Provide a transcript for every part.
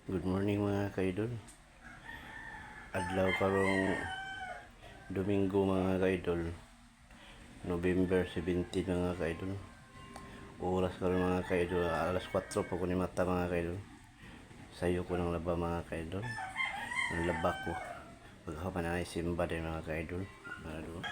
Good morning, mga kaidol. Adlaw karong Domingo, mga kaidol. November 17, mga kaidol. Oras karon, mga kaidol, alas 4 pa ko ni mata, mga kaidol. Sayo ko ng laba, mga kaidol. Ang laba ko. Pagkapan na simba din, mga kaidol. Ano?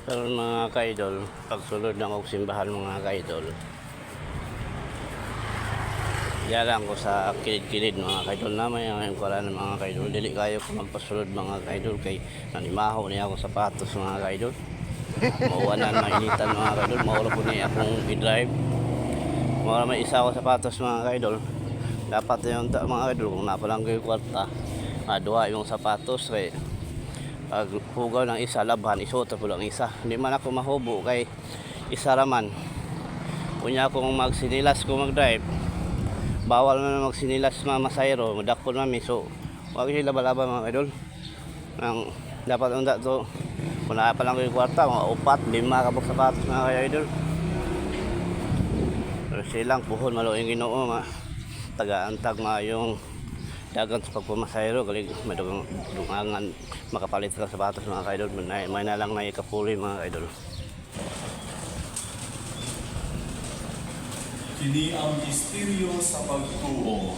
Pero mga kaidol, pagsulod ng og simbahan, mga kaidol, diyan ko sa kilid-kilid, mga kaidol, na may ang kala ng mga kaidol. Dili kayo ko magpasulod, mga kaidol, kay nanimaho niya ako sapatos, mga kaidol. Mauwanan, mainitan, mga kaidol. Mauro po niya akong i-drive. Mura may isa ko sapatos, mga ka-idol. Dapat yung mga idol, kung napalang kayo kwarta, duha yung sapatos kay pag hugaw ng isa, labhan, isuot po lang isa. Hindi man ako mahubo kay isa raman. Unya kung magsinilas ko mag-drive, bawal na magsinilas mga masayro, madakol mami. So, wag sila laba-laba, mga idol. Ang dapat unta to, kung naa pa lang kayo kwarta, mga upat, lima kabuk sapatos, mga idol. Pero silang puhon maluing Ginoo mga taga-antag maayong dagan sa pagpamasayro galing madugang dungangan makapalit ka sapatos, mga kaidol. May na lang na ikapuli, mga kaidol. Kini ang misteryo sa pagtuo.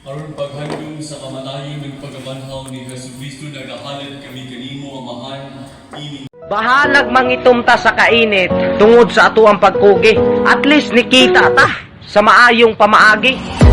Aron paghandom sa kamatayon ng pagkabanhaw ni Hesus Kristo, nagahalad kami kanimo, Amahan, ining Bahalag mangitom ta sa kainit tungod sa ato ang pagkugi. At least nikita ta sa maayong pamaagi.